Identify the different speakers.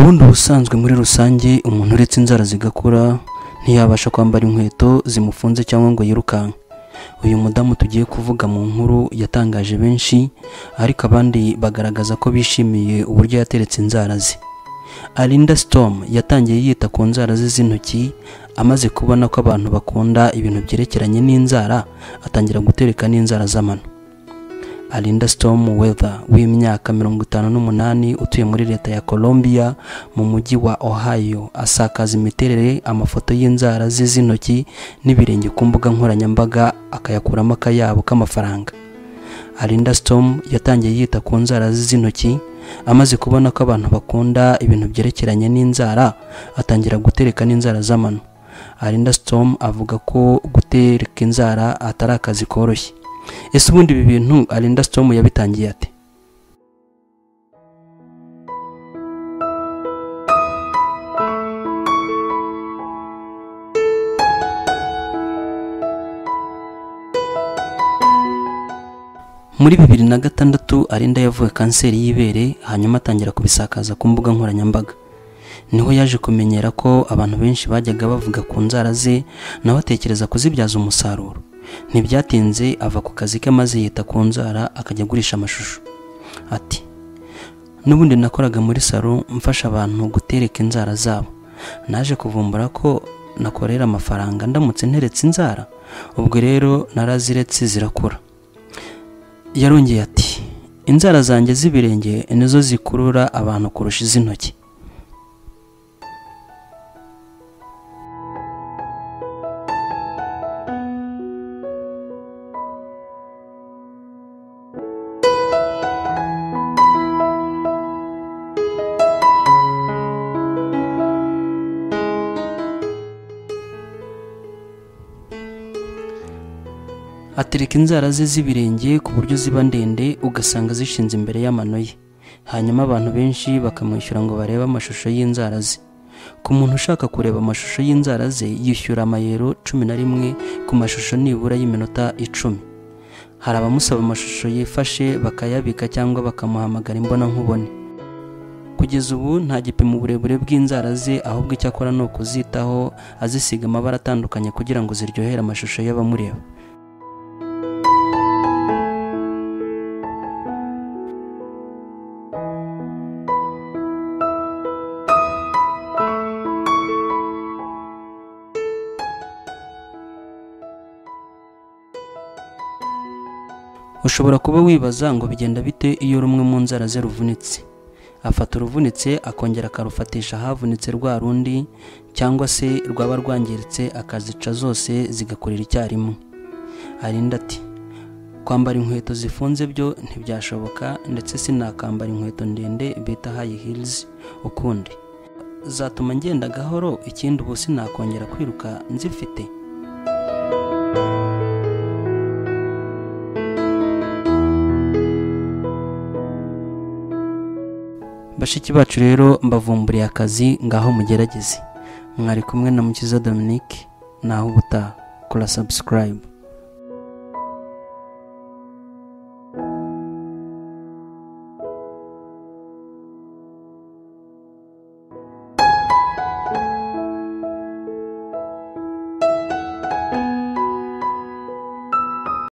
Speaker 1: Ubundi ubusanzwe muri rusange umuntu uretse inzara zigakura ntiyabasha kwambara inkweto zimufunze cyangwa ngo yirukanke. Uyu mudamu tugiye kuvuga mu nkuru yatangaje benshi, ariko abandi bagaragaza ko bishimiye uburyo yateretse inzara ze. Alinda Storm yatangiye yita ku nzara ze z'intoki, amaze kubona ko abantu bakunda ibintu byerekeranye n'inzara, atangira gutereka n'inzara z'amano. Alinda Storm Weather w'imyaka 58 utuye muri leta ya Colombia mu mujyi wa Ohio, asakaza imiterere amafoto y'inzara ze z'intoki n'ibirenge ku mbuga nkoranyambaga, akayakuramo akayabo k'amafaranga. Alinda Storm yatangiye yita ku nzara ze z'intoki, amaze kubona ko abantu bakunda ibintu byerekeranye n'inzara, atangira gutereka n'inzara z'amano. Alinda Storm avuga ko gutereka inzara atari akazi koroshye. Ese ubundi ibi bintu Alinda Storm yabitangiye ate? Muri 2006 Alinda yavuwe kanseri y'ibere, hanyuma atangira kubisakaza ku mbuga nkoranyambaga. Niho yaje kumenyera ko abantu benshi bajyaga bavuga ku nzara ze, nawe atekereza kuzibyaza umusaruro. Ntibyatinze ava ku kazi ke maze yita ku nzara, akajya agurisha amashusho. Ati: "N'ubundi nakoraga muri salo mfasha abantu gutereka inzara zabo. Naje kuvumbura ko nakorera amafaranga ndamutse nteretse inzara, ubwo rero naraziretse zirakura." Yarongeye ati: "Inzara zanjye z'ibirenge nizo zikurura abantu kurusha iz'intoki." Atereka inzara ze z'ibirenge ku buryo ziba ndende ugasanga zishinze imbere y'amano ye, hanyuma abantu benshi bakamwishyura ngo barebe amashusho y'inzara ze. Ku muntu ushaka kureba amashusho y'inzara ze yishyura amayero 11 ku mashusho nibura y'iminota 10. Hari abamusaba amashusho yifashe bakayabika cyangwa bakamuhamagara imbonankubone. Kugeza ubu nta gipimo uburebure bw'inzara ze, ahubwo icyo akora ni ukuzitaho azisiga amabara atandukanye kugira ngo ziryohere amashusho y'abamureba. Ushobora kuba wibaza ngo bigenda bite iyo rumwe mu nzara ze ruvunitse. Afata uruvunitse akongera akarufatisha ahavunitse rwa rundi, cyangwa se rwaba rwangiritse akazica zose zigakurira icyarimwe. Alinda ati: "Kwambara inkweto zifunze byo ntibyashoboka, ndetse sinakambara inkweto ndende bita high heels ukundi, zatuma ngenda gahoro, ikindi ubu sinakongera kwiruka nzifite." Bashiki bacu rero mbavumburiye akazi, ngaho mugerageze. Mwari kumwe na Mukiza Dominique, naho ubutaha. Kora subscribe.